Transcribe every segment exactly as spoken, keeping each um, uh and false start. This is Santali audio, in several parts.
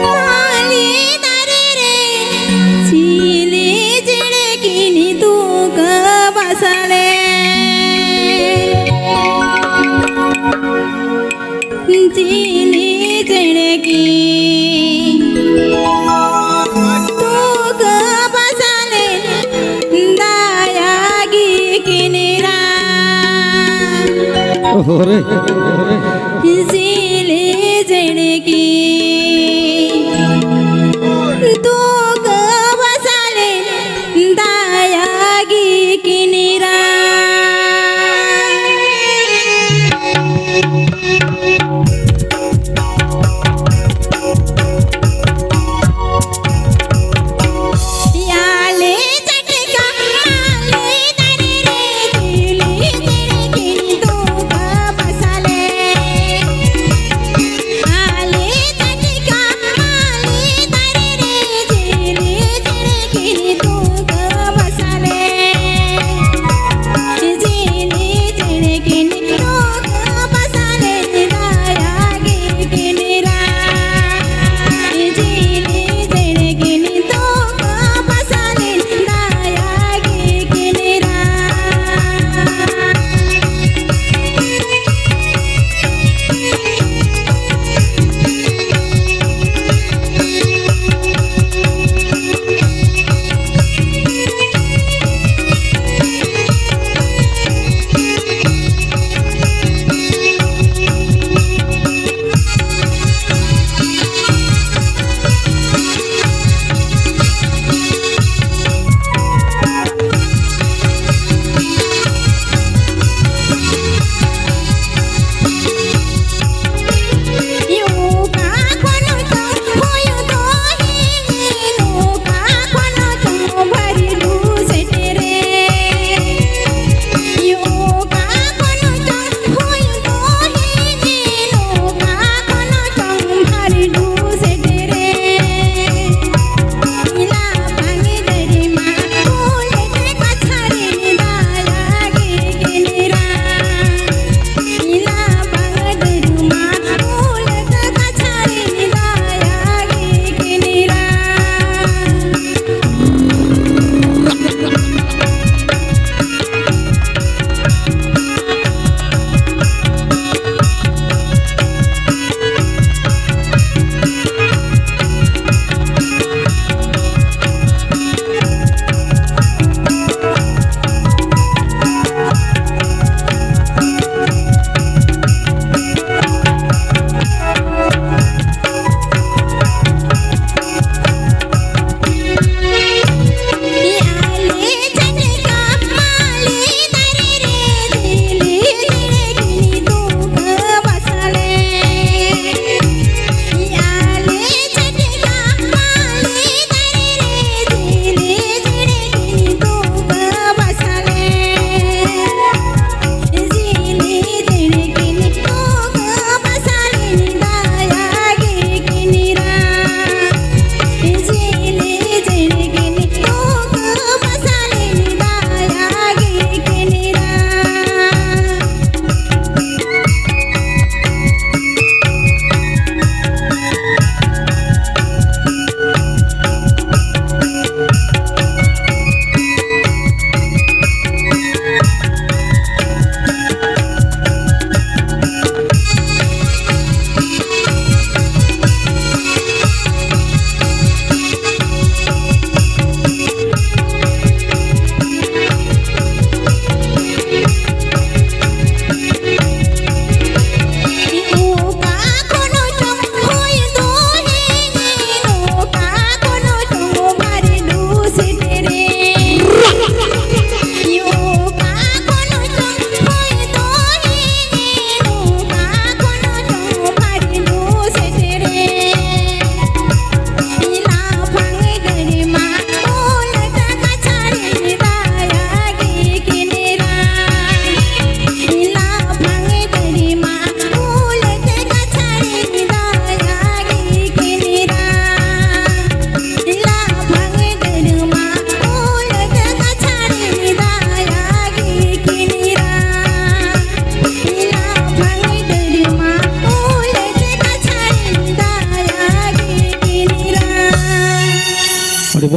ᱢᱟᱹᱞᱤ ᱫᱟᱨᱮ ᱨᱮ ᱪᱤᱞᱤ ᱪᱮᱬᱮ ᱠᱤᱱ ᱛᱩᱠᱟᱹ ᱵᱟᱥᱟ ᱞᱮ? ᱪᱤᱞᱤ ᱪᱮᱬᱮ ᱠᱤᱱ ᱛᱩᱠᱟᱹ ᱵᱟᱥᱟ ᱞᱮ? ᱫᱟᱭᱟ ᱜᱮ ᱠᱤᱱ ᱨᱟᱜ᱾ ᱚᱦᱚᱨᱮ᱾ ᱪᱤᱞᱤ ᱪᱮᱬᱮ ᱠᱤᱱ ᱛᱩᱠᱟᱹ ᱵᱟᱥᱟ ᱞᱮ? ᱫᱟᱭᱟ ᱜᱮ ᱠᱤᱱ ᱨᱟᱜ᱾ ᱭᱟᱞᱮ ᱪᱟᱴᱠᱟ ᱢᱟᱞᱮ ᱫᱟᱨᱮ ᱨᱮ ᱪᱤᱞᱤ ᱪᱮᱬᱮ ᱠᱤᱱ ᱛᱩᱠᱟᱹ ᱵᱟᱥᱟ ᱞᱮ? ᱟᱞᱮ ᱪᱟᱴᱠᱟ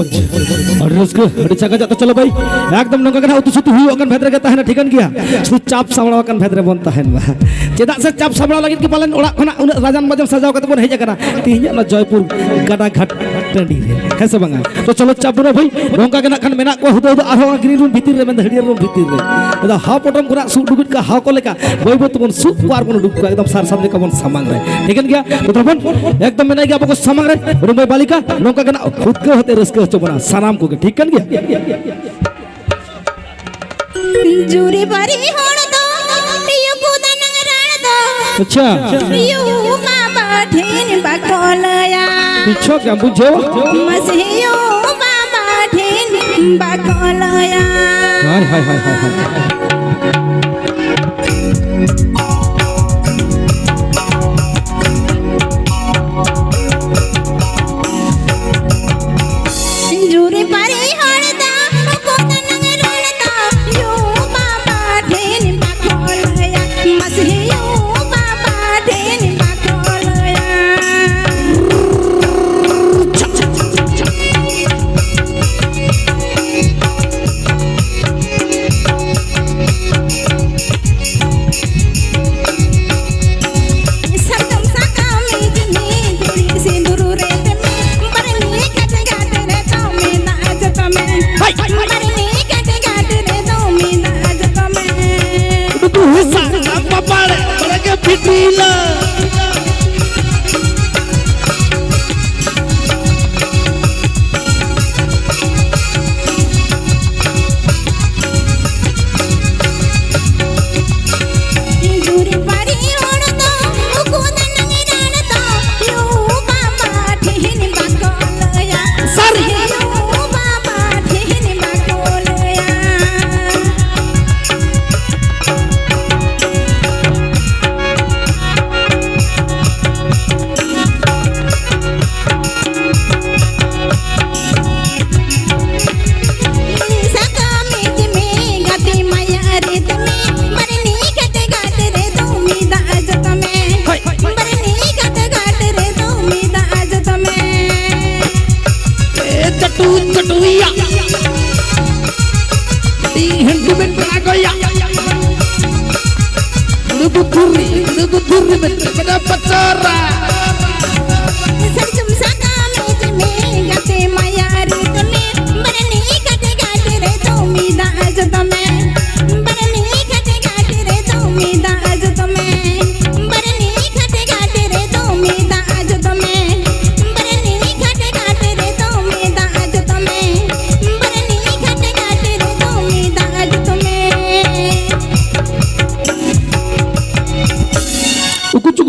ᱟᱹᱰᱤ ᱨᱟᱹᱥᱠᱟᱹ, ᱟᱹᱰᱤ ᱪᱟᱠᱟ ᱪᱟᱠᱟ᱾ ᱪᱚᱞᱚ ᱵᱷᱟᱹᱭ, ᱮᱠᱫᱚᱢ ᱱᱚᱝᱠᱟ ᱜᱮ ᱱᱟᱦᱟᱜ ᱩᱛᱩ ᱥᱩᱛᱩ ᱦᱩᱭᱩᱜ ᱠᱟᱱ ᱵᱷᱮᱫ ᱨᱮᱜᱮ ᱛᱟᱦᱮᱱᱟ, ᱴᱷᱤᱠᱟᱹᱱ ᱜᱮᱭᱟ᱾ ᱥᱩᱫᱷᱩ ᱪᱟᱯ ᱥᱟᱢᱵᱲᱟᱣ ᱟᱠᱟᱱ ᱵᱷᱮᱫ ᱨᱮᱵᱚᱱ ᱛᱟᱦᱮᱱ ᱢᱟ᱾ ᱪᱮᱫᱟᱜ ᱥᱮ ᱪᱟᱯ ᱥᱟᱢᱵᱲᱟᱣ ᱞᱟᱹᱜᱤᱫ ᱜᱮ ᱯᱟᱞᱮᱱ ᱚᱲᱟᱜ ᱠᱷᱚᱱᱟᱜ ᱩᱱᱟᱹᱜ ᱨᱟᱡᱟᱱ ᱵᱟᱡᱟᱱ ᱥᱟᱡᱟᱣ ᱠᱟᱛᱮ ᱵᱚᱱ ᱦᱮᱡ ᱟᱠᱟᱱᱟ ᱛᱮᱦᱮᱧᱟᱜ ᱱᱚᱣᱟ ᱡᱚᱭᱯᱩᱨ ᱜᱟᱰᱟ ᱜᱷᱟᱴ ᱴᱟᱺᱰᱤ ᱨᱮ, ᱦᱮᱸ ᱥᱮ ᱵᱟᱝᱟ? ᱛᱚ ᱪᱚᱞᱚ ᱪᱟᱯ ᱵᱚᱱᱟ ᱵᱷᱟᱹᱭ, ᱱᱚᱝᱠᱟ ᱜᱮ ᱱᱟᱜ ᱠᱷᱟᱱ ᱢᱮᱱᱟᱜ ᱠᱚᱣᱟ ᱦᱩᱫᱟᱹ ᱦᱩᱫᱟᱹ ᱟᱨᱦᱚᱸ green room ᱵᱷᱤᱛᱤᱨ ᱨᱮ, ᱢᱮᱱᱫᱚ ᱦᱟᱹᱨᱭᱟᱹᱲ room ᱵᱷᱤᱛᱤᱨ ᱨᱮ᱾ ᱟᱫᱚ ᱦᱟᱣ ᱯᱚᱴᱚᱢ ᱠᱷᱚᱱᱟᱜ ᱥᱩᱜ ᱰᱩᱜᱩᱡ ᱠᱟ ᱦᱟᱣ ᱠᱚ ᱞᱮᱠᱟ ᱵᱟᱹᱭ ᱵᱟᱹᱭ ᱛᱮᱵᱚᱱ ᱥᱩᱜ ᱠᱚᱣᱟ ᱟᱨ ᱵᱚᱱ ᱩᱰᱩᱠ ᱠᱚᱣᱟ ᱮᱠᱫᱚᱢ ᱥᱟᱨ ᱥᱟᱨ ᱞᱮᱠᱟ ᱵᱚᱱ ᱥᱟᱢᱟᱝ ᱨᱮ, ᱴᱷᱤᱠᱟᱹᱱ ᱜᱮᱭᱟ? ᱛᱚ ᱛᱚᱵᱮ ᱮᱠᱫᱚᱢ ᱢᱮᱱᱟᱭ ᱜᱮᱭᱟ ᱟᱵᱚ ᱠᱚ ᱥᱟᱢᱟᱝ ᱨᱮ ᱨᱩᱢᱟᱹᱭ ᱵᱟᱞᱤᱠᱟ, ᱱᱚᱝᱠᱟ ᱜᱮ ᱱᱟᱜ ᱦᱩᱫᱠᱟᱹᱣ ᱦᱟᱛᱮ ᱨᱟᱹᱥᱠᱟᱹ ᱦᱚᱪᱚ ᱵᱚᱱᱟ ᱥᱟᱱᱟᱢ ᱠᱚᱜᱮ, ᱴᱷᱤᱠᱟᱹᱱ ᱜᱮᱭᱟ? ᱡᱩᱨᱤ ᱵᱟᱨᱤ ᱦᱚᱲ ᱫᱚ ᱤᱭᱩ ᱠᱚ ᱫᱟᱱᱟᱝ ᱨᱟᱲ ᱫᱚ ᱟᱪᱪᱷᱟ᱾ ᱤᱭᱩ ᱵᱟᱵᱟ ᱴᱷᱮᱱ ᱵᱟᱠᱚ ᱞᱟᱹᱭᱟ᱾ ᱯᱤᱪᱷᱚ ᱠᱮᱢ ᱵᱩᱡᱷᱟᱹᱣ? ᱢᱟᱥᱤᱭᱩ ᱵᱟᱵᱟ ᱴᱷᱮᱱ ᱵᱟᱠᱚ ᱞᱟᱹᱭᱟ᱾ ᱦᱟᱭ, ᱦᱟᱭ, ᱦᱟᱭ, ᱦᱟᱭ, ᱦᱟᱭ᱾ ᱡᱩᱨᱤ ᱯᱟᱨᱤ ᱦᱚᱲ ᱫᱚ ᱠᱚ ᱫᱟᱱᱟᱝ ᱨᱚᱲ ᱫᱚ ᱭᱩ ᱵᱟᱵᱟ ᱴᱷᱮᱱ ᱵᱟᱠᱚ ᱞᱟᱹᱭᱟ᱾ ᱢᱟᱥᱤ ᱭᱩ ᱵᱟᱵᱟ ᱴᱷᱮᱱ ᱵᱟᱠᱚ ᱞᱟᱹᱭᱟ᱾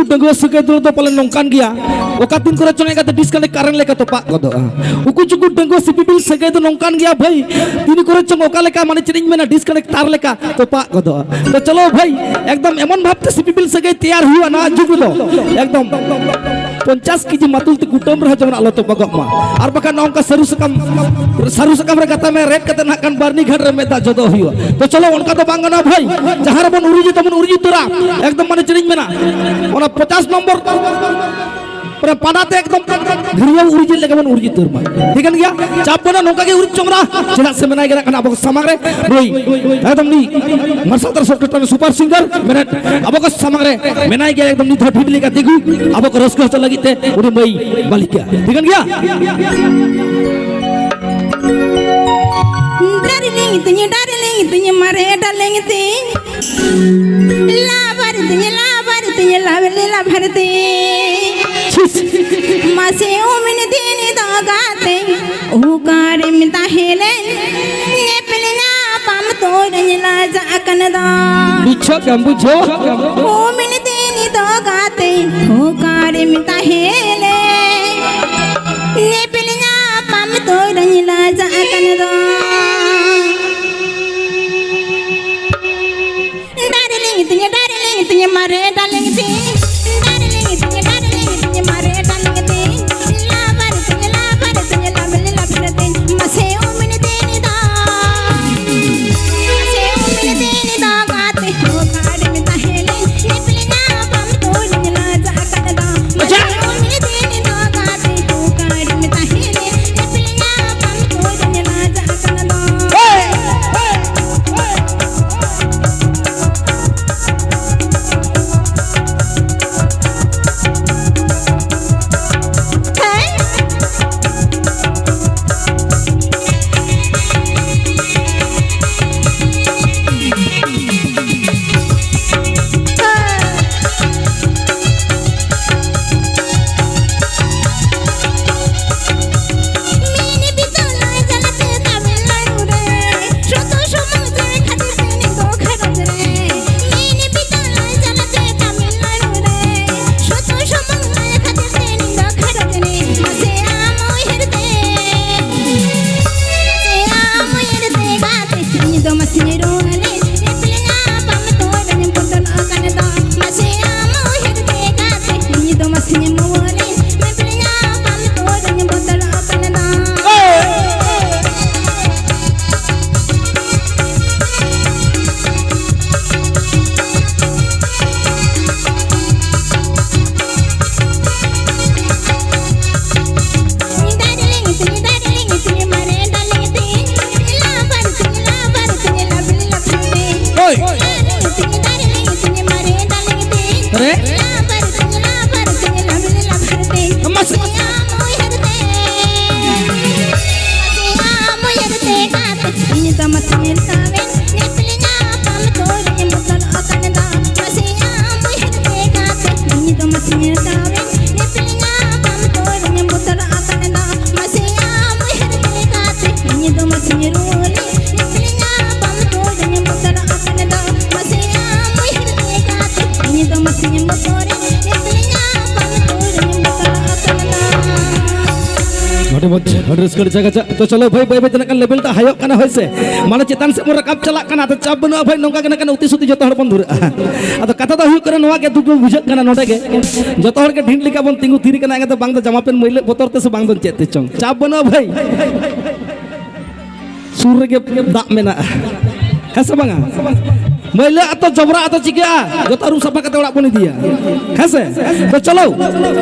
ᱰᱟᱺᱜᱩᱣᱟᱹ ᱥᱟᱹᱜᱟᱹᱭ ᱫᱚ ᱯᱟᱞᱮ ᱱᱚᱝᱠᱟᱱ ᱜᱮᱭᱟ, ᱚᱠᱟ ᱛᱤᱱ ᱠᱚᱨᱮ ᱪᱚᱝ ᱮᱠᱟᱛᱮ disconnect current ᱞᱮᱠᱟ ᱛᱚᱯᱟᱜ ᱜᱚᱫᱚᱜᱼᱟ᱾ ᱩᱠᱩ ᱪᱩᱠᱩ ᱰᱟᱺᱜᱩᱣᱟᱹ ᱥᱤᱯᱤᱵᱤᱞ ᱥᱟᱹᱜᱟᱹᱭ ᱫᱚ ᱱᱚᱝᱠᱟᱱ ᱜᱮᱭᱟ ᱵᱷᱟᱹᱭ, ᱛᱤᱱ ᱠᱚᱨᱮ ᱪᱚᱝ ᱚᱠᱟ ᱞᱮᱠᱟ, ᱢᱟᱱᱮ ᱪᱮᱫ ᱤᱧ ᱢᱮᱱᱟ, disconnect ᱛᱟᱨ ᱞᱮᱠᱟ ᱛᱚᱯᱟᱜ ᱜᱚᱫᱚᱜᱼᱟ᱾ ᱛᱚ ᱪᱚᱞᱚ ᱵᱷᱟᱹᱭ, ᱮᱠᱫᱚᱢ ᱮᱢᱚᱱ ᱵᱷᱟᱵᱛᱮ ᱥᱤᱯᱤᱵᱤᱞ ᱥᱟᱹᱜᱟᱹᱭ ᱛᱮᱭᱟᱨ ᱦᱩᱭᱩᱜᱼᱟ ᱱᱟᱦᱟᱜ ᱡᱩᱜᱽ ᱨᱮᱫᱚ, ᱮᱠᱫᱚᱢ ᱯᱚᱧᱪᱟᱥ ᱠᱮᱡᱤ ᱢᱟᱛᱩᱞ ᱛᱮ ᱠᱩᱴᱟᱹᱢ ᱨᱮᱦᱚᱸ ᱡᱮᱢᱚᱱ ᱟᱞᱚ ᱛᱚᱯᱟᱜᱚᱜ ᱢᱟ᱾ ᱟᱨ ᱵᱟᱠᱷᱟᱱ ᱱᱚᱜᱼᱚ ᱱᱚᱝᱠᱟ ᱥᱟᱹᱨᱩ ᱥᱟᱠᱟᱢ, ᱥᱟᱹᱨᱩ ᱥᱟᱠᱟᱢ ᱨᱮ ᱜᱟᱛᱟᱢᱮ ᱨᱮᱫ ᱠᱟᱛᱮ ᱱᱟᱦᱟᱜ ᱠᱷᱟᱱ ᱵᱟᱨᱱᱤ ᱜᱷᱟᱴ ᱨᱮ ᱢᱮᱫ ᱫᱟᱜ ᱡᱚᱫᱚᱜ ᱦᱩᱭᱩᱜᱼᱟ᱾ ᱛᱚ ᱪᱚᱞᱚ, ᱚᱱᱠᱟ ᱫᱚ ᱵᱟᱝ ᱜᱟᱱᱚᱜᱼᱟ ᱵᱷᱟᱹᱭ, ᱡᱟᱦᱟᱸ ᱨᱮᱵᱚᱱ ᱩᱨᱤᱡ ᱛᱟᱵᱚᱱ ᱩᱨᱤᱡ ᱩᱛᱟᱹᱨᱟ, ᱮᱠᱫᱚᱢ ᱢᱟᱱᱮ ᱪᱮᱫ ᱤᱧ ᱢᱮᱱᱟ, ᱚᱱᱟ ᱯᱚᱧᱪᱟᱥ ᱱᱚᱢᱵᱚᱨ ᱯᱩᱨᱟᱹ ᱯᱟᱰᱟ ᱛᱮ ᱮᱠᱫᱚᱢ ᱜᱷᱟᱹᱨᱭᱟᱹᱣ ᱩᱨᱤᱡ ᱞᱮᱠᱟ ᱵᱚᱱ ᱩᱨᱤᱡ ᱩᱛᱟᱹᱨ ᱢᱟ᱾ ᱴᱷᱤᱠᱟᱹᱱ ᱜᱮᱭᱟ? ᱪᱟᱯ ᱵᱟᱹᱱᱩᱜᱼᱟ, ᱱᱚᱝᱠᱟ ᱜᱮ ᱩᱨᱤᱡ ᱪᱚᱝ ᱨᱟ᱾ ᱪᱮᱫᱟᱜ ᱥᱮ ᱢᱮᱱᱟᱭ ᱜᱮ ᱠᱟᱱᱟ ᱟᱵᱚ ᱠᱚ ᱥᱟᱢᱟᱝ ᱨᱮ ᱱᱩᱭ, ᱮᱠᱫᱚᱢ ᱱᱩᱭ ᱢᱟᱨᱥᱟᱞ ᱫᱟᱨ ᱥᱚᱨᱠᱟᱨ ᱴᱟᱱ super singer ᱢᱮᱱᱮᱫ ᱟᱵᱚ ᱠᱚ ᱥᱟᱢᱟᱝ ᱨᱮ ᱢᱮᱱᱟᱭ ᱜᱮᱭᱟ, ᱮᱠᱫᱚᱢ ᱱᱤᱛ ᱦᱚᱸ ᱰᱷᱤᱯ ᱞᱮᱠᱟ ᱛᱤᱸᱜᱩ ᱟᱵᱚ ᱠᱚ ᱨᱟᱹᱥᱠᱟᱹ ᱦᱚᱪᱚ ᱞᱟᱹᱜᱤᱫ ᱛᱮ ᱩᱱᱤ ᱢᱟᱹᱭ ᱵᱟᱞᱤᱠᱟ᱾ ᱴᱷᱤᱠᱟᱹᱱ ᱜᱮᱭᱟ? ᱰᱟᱨᱞᱤᱝ ᱛᱤᱧ, ᱰᱟᱨᱞᱤᱝ ᱛᱤᱧ, ᱢᱟᱨᱮ ᱰᱟᱨᱞᱤᱝ ᱛᱤᱧ᱾ ᱞᱟᱵᱟᱨ ᱛᱤᱧ, ᱞᱟᱵᱟᱨ ᱛᱤᱧ, ᱞᱟᱵᱟᱨ, ᱞᱟᱵᱟᱨ ᱛᱤᱧ᱾ ᱢᱟᱥᱮ ᱩᱢᱤᱱ ᱫᱤᱱ ᱫᱚ ᱜᱟᱛᱮ, ᱚᱠᱟᱨᱮᱢ ᱛᱟᱦᱮᱸ ᱞᱮᱱ? ᱧᱮᱯᱮᱞ ᱧᱟᱯᱟᱢ ᱛᱳᱨᱟᱹᱧ ᱞᱟᱡᱟᱜ ᱠᱟᱱ ᱫᱚ᱾ ᱢᱤᱪᱷᱚ ᱜᱮᱢ ᱵᱩᱡᱷᱟᱹᱣ᱾ ᱩᱢᱤᱱ ᱫᱤᱱ ᱫᱚ ᱜᱟᱛᱮ, ᱚᱠᱟᱨᱮᱢ ᱛᱟᱦᱮᱸ ᱞᱮᱱ? ᱧᱮᱯᱮᱞ ᱧᱟᱯᱟᱢ ᱛᱳᱨᱟᱹᱧ ᱞᱟᱡᱟᱜ ᱠᱟᱱ ᱫᱚ᱾ ᱰᱟᱨᱞᱤᱝ ᱛᱤᱧ, ᱰᱟᱨᱞᱤᱝ ᱛᱤᱧ, ᱢᱟᱨᱮ ᱰᱟᱨᱞᱤᱝ ᱛᱤᱧ᱾ ᱰᱟᱨᱞᱤᱝ ᱛᱤᱧ, ᱰᱟᱨᱞᱤᱝ ᱛᱤᱧ, ᱢᱟᱨᱮ ᱰᱟᱨᱞᱤᱝ ᱛᱤᱧ᱾ ᱞᱟᱵᱟᱨ ᱛᱤᱧ, ᱞᱟᱵᱟᱨ ᱛᱤᱧ, ᱞᱟᱵᱟᱨ, ᱞᱟᱵᱟᱨ ᱛᱤᱧ᱾ ᱢᱟᱥᱮ ᱩᱢᱤᱱ ᱫᱤᱱ ᱫᱚ, ᱢᱟᱥᱮ ᱩᱢᱤᱱ ᱫᱤᱱ ᱫᱚ ᱜᱟᱛᱮ ᱚᱠᱟᱨᱮᱢ ᱛᱟᱦᱮᱸ ᱞᱮᱱ? ᱧᱮᱯᱮᱞ ᱦᱳᱭ᱾ ᱨᱮ᱾ ᱢᱟᱥᱮ᱾ ᱟᱹᱰᱤ ᱢᱚᱡᱽ, ᱟᱹᱰᱤ ᱨᱟᱹᱥᱠᱟᱹ, ᱟᱹᱰᱤ ᱪᱟᱠᱟᱪᱟᱠ᱾ ᱛᱚ ᱪᱚᱞᱚ ᱵᱷᱟᱹᱭ, ᱵᱟᱹᱭ ᱵᱟᱹᱭ ᱛᱮ ᱱᱟᱜ ᱠᱷᱟᱱ level ᱴᱟᱜ ᱦᱟᱭᱚᱜ ᱠᱟᱱᱟ, ᱦᱳᱭ ᱥᱮ? ᱢᱟᱱᱮ ᱪᱮᱛᱟᱱ ᱥᱮᱫ ᱵᱚᱱ ᱨᱟᱠᱟᱵ ᱪᱟᱞᱟᱜ ᱠᱟᱱᱟ᱾ ᱟᱫᱚ ᱪᱟᱯ ᱵᱟᱹᱱᱩᱜᱼᱟ ᱵᱷᱟᱹᱭ, ᱱᱚᱝᱠᱟ ᱜᱮ ᱱᱟᱜ ᱠᱷᱟᱱ ᱩᱛᱤ ᱥᱩᱛᱤ ᱡᱚᱛᱚ ᱦᱚᱲ ᱵᱚᱱ ᱫᱷᱩᱨᱟᱹᱜᱼᱟ᱾ ᱟᱫᱚ ᱠᱟᱛᱷᱟ ᱫᱚ ᱦᱩᱭᱩᱜ ᱠᱟᱱᱟ, ᱱᱚᱣᱟ ᱜᱮ ᱫᱩᱠ ᱫᱚ ᱵᱩᱡᱷᱟᱹᱜ ᱠᱟᱱᱟ ᱱᱚᱰᱮ ᱜᱮ᱾ ᱡᱚᱛᱚ ᱦᱚᱲ ᱜᱮ ᱰᱷᱤᱸᱰ ᱞᱮᱠᱟ ᱵᱚᱱ ᱛᱤᱸᱜᱩ ᱛᱷᱤᱨ ᱠᱟᱱᱟ, ᱮᱸᱜᱟ ᱫᱚ ᱵᱟᱝ ᱫᱚ ᱡᱟᱢᱟ ᱯᱮᱱ ᱢᱟᱹᱭᱞᱟᱹᱜ ᱵᱚᱛᱚᱨ ᱛᱮ ᱥᱮ ᱵᱟᱝ ᱫᱚ ᱪᱮᱫ ᱛᱮ ᱪᱚᱝ᱾ ᱪᱟᱯ ᱵᱟᱹᱱᱩᱜᱼᱟ ᱵᱷᱟᱹᱭ᱾ ᱥᱩᱨ ᱨᱮᱜᱮ ᱫᱟᱜ ᱢᱮᱱᱟᱜᱼᱟ, ᱦᱮᱸ ᱥᱮ ᱵᱟᱝᱟ? ᱢᱟᱹᱭᱞᱟᱹ ᱟᱛᱚ, ᱡᱚᱵᱽᱨᱟ ᱟᱛᱚ ᱪᱤᱠᱟᱹᱜᱼᱟ? ᱡᱚᱛᱚ ᱟᱹᱨᱩᱵ ᱥᱟᱯᱷᱟ ᱠᱟᱛᱮ ᱚᱲᱟᱜ ᱵᱚᱱ ᱤᱫᱤᱭᱟ, ᱦᱮᱸ ᱥᱮ? ᱛᱚ ᱪᱚᱞᱚ,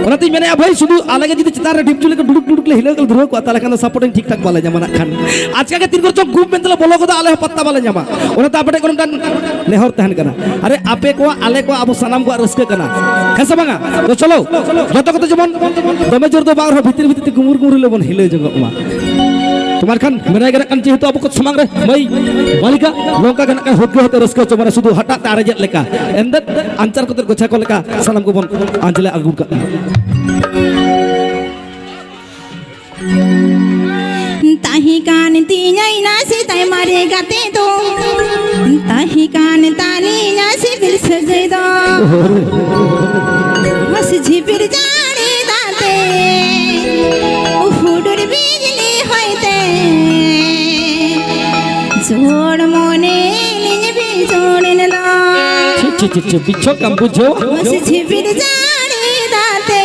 ᱚᱱᱟᱛᱤᱧ ᱢᱮᱱᱮᱫᱼᱟ ᱵᱷᱟᱹᱭ, ᱥᱩᱫᱷᱩ ᱟᱞᱮ ᱜᱮ ᱡᱩᱫᱤ ᱪᱮᱛᱟᱱ ᱨᱮ ᱰᱷᱤᱯᱪᱩ ᱞᱮᱠᱟ ᱰᱩᱲᱩᱵ ᱰᱩᱲᱩᱵ ᱞᱮ ᱦᱤᱞᱟᱹᱣ ᱠᱟᱛᱮ ᱫᱷᱩᱨᱟᱹᱣ ᱠᱚᱜᱼᱟ, ᱛᱟᱦᱚᱞᱮ ᱠᱷᱟᱱ ᱫᱚ supporting ᱴᱷᱤᱠ ᱴᱷᱟᱠ ᱵᱟᱞᱮ ᱧᱟᱢᱟ ᱱᱟᱜ ᱠᱷᱟᱱ᱾ ᱟᱪᱠᱟ ᱜᱮ ᱛᱤᱱ ᱠᱚᱨᱮ ᱪᱚᱝ ᱜᱩᱯ ᱢᱮᱱᱛᱮ ᱞᱮ ᱵᱚᱞᱚ ᱜᱚᱫᱚᱜ, ᱟᱞᱮ ᱦᱚᱸ ᱯᱟᱛᱛᱟ ᱵᱟᱞᱮ ᱧᱟᱢᱟ᱾ ᱚᱱᱟᱛᱮ ᱟᱯᱮ ᱴᱷᱮᱱ ᱠᱷᱚᱱ ᱢᱤᱫᱴᱟᱝ ᱱᱮᱦᱚᱨ ᱛᱟᱦᱮᱱ ᱠᱟᱱᱟ, ᱟᱨᱮ ᱟᱯᱮ ᱠᱚᱣᱟᱜ, ᱟᱞᱮ ᱠᱚᱣᱟᱜ, ᱟᱵᱚ ᱥᱟᱱᱟᱢ ᱠᱚᱣᱟᱜ ᱨᱟᱹᱥᱠᱟᱹ ᱠᱟᱱᱟ, ᱦᱮᱸ ᱥᱮ ᱵᱟᱝᱟ? ᱛᱚ ᱪᱚᱞᱚ, ᱡᱚᱛᱚ ᱠᱚᱛᱮ ᱡᱮᱢᱚᱱ ᱫᱚᱢᱮ ᱡᱳᱨ ᱫᱚ ᱵᱟᱝ ᱨᱮᱦᱚᱸ ᱵᱷᱤᱛᱤᱨ ᱵᱷᱤᱛᱤᱨ ᱛᱮ ᱜᱩᱢᱩᱨ ᱜᱩᱢᱩᱨ ᱞᱮᱵᱚᱱ ᱦᱤᱞᱟᱹᱣ ᱡᱚᱝᱚᱜ ᱢᱟ᱾ ᱛᱚ ᱢᱮᱱᱠᱷᱟᱱ ᱢᱮᱱᱟᱭ ᱜᱮ ᱱᱟᱜ ᱠᱷᱟᱱ ᱡᱮᱦᱮᱛᱩ ᱟᱵᱚ ᱠᱚ ᱥᱟᱢᱟᱝ ᱨᱮ ᱢᱟᱹᱭ ᱵᱟᱞᱤᱠᱟ, ᱱᱚᱝᱠᱟ ᱜᱮ ᱱᱟᱜ ᱠᱷᱟᱱ ᱦᱩᱫᱽᱜᱟᱹ ᱦᱟᱛᱮ ᱨᱟᱹᱥᱠᱟᱹ ᱦᱚᱪᱚ ᱢᱟᱱᱮ ᱥᱩᱫᱷᱩ ᱦᱟᱴᱟᱜ ᱛᱮ ᱟᱨᱮᱡᱮᱫ ᱞᱮᱠᱟ, ᱮᱱᱫᱮᱫ ᱟᱧᱪᱟᱨ ᱠᱚᱛᱮ ᱜᱚᱪᱷᱟ ᱠᱚ ᱞᱮᱠᱟ ᱥᱟᱱᱟᱢ ᱠᱚᱵᱚᱱ ᱟᱸᱡᱽᱞᱮ ᱟᱹᱜᱩ ᱠᱟᱜ ᱢᱟ᱾ ᱛᱟᱦᱮᱸ ᱠᱟᱱ ᱛᱤᱧᱟᱹ ᱤᱧ ᱥᱮᱫᱟᱭ ᱢᱟᱨᱮ ᱜᱟᱛᱮ ᱫᱚ, ᱛᱟᱦᱮᱸ ᱠᱟᱱ ᱛᱟᱹᱞᱤᱧᱟ ᱥᱤᱵᱤᱞ ᱥᱟᱹᱜᱟᱹᱭ ᱫᱚ᱾ ᱢᱟᱥᱮ ᱡᱷᱤᱯᱤᱨ ᱡᱟᱹᱲᱤ ᱫᱟᱜ ᱛᱮ, ᱦᱩᱰᱩᱨ ᱵᱤᱡᱽᱞᱤ ᱦᱚᱭ ᱛᱮ, ᱡᱳᱲ ᱢᱚᱱᱮ ᱞᱤᱧ ᱵᱤᱡᱳᱲ ᱮᱱ ᱫᱚ᱾ ᱪᱮᱫ, ᱪᱮᱫ, ᱪᱮᱫ, ᱪᱮᱫ ᱵᱤᱪᱷᱚᱠ ᱮᱢ ᱵᱩᱡᱷᱟᱹᱣᱟ? ᱢᱟᱥᱮ ᱡᱷᱤᱯᱤᱨ ᱡᱟᱹᱲᱤ ᱫᱟᱜ ᱛᱮ,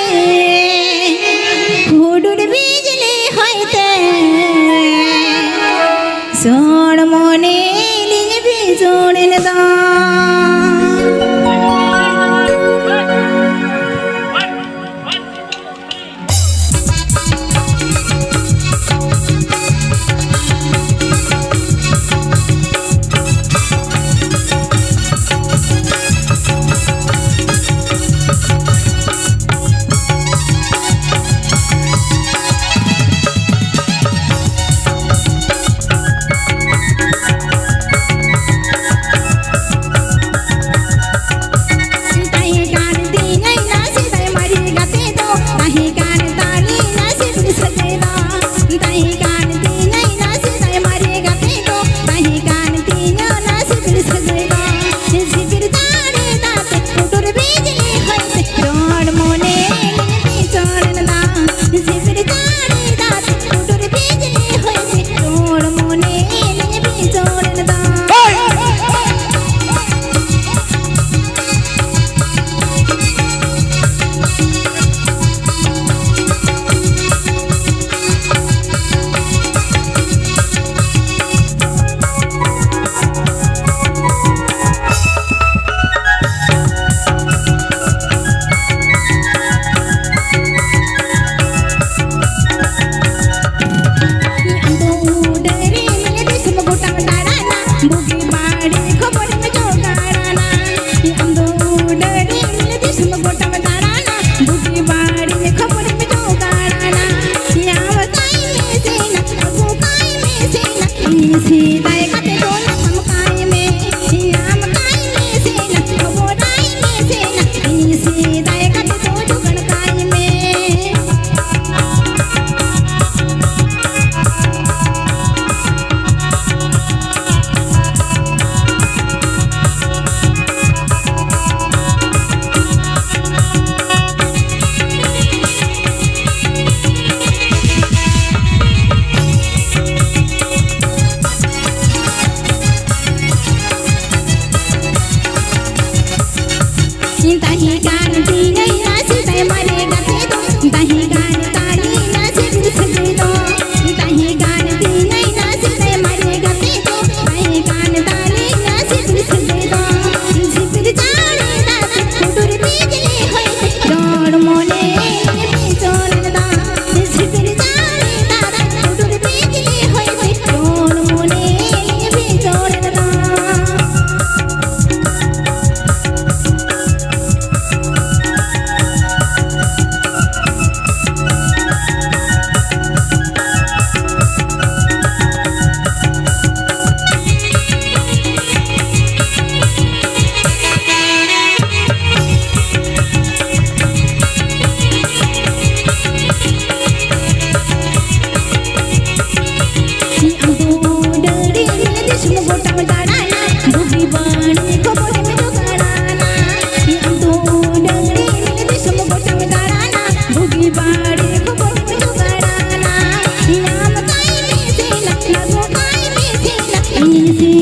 ᱤᱧ ᱥᱤ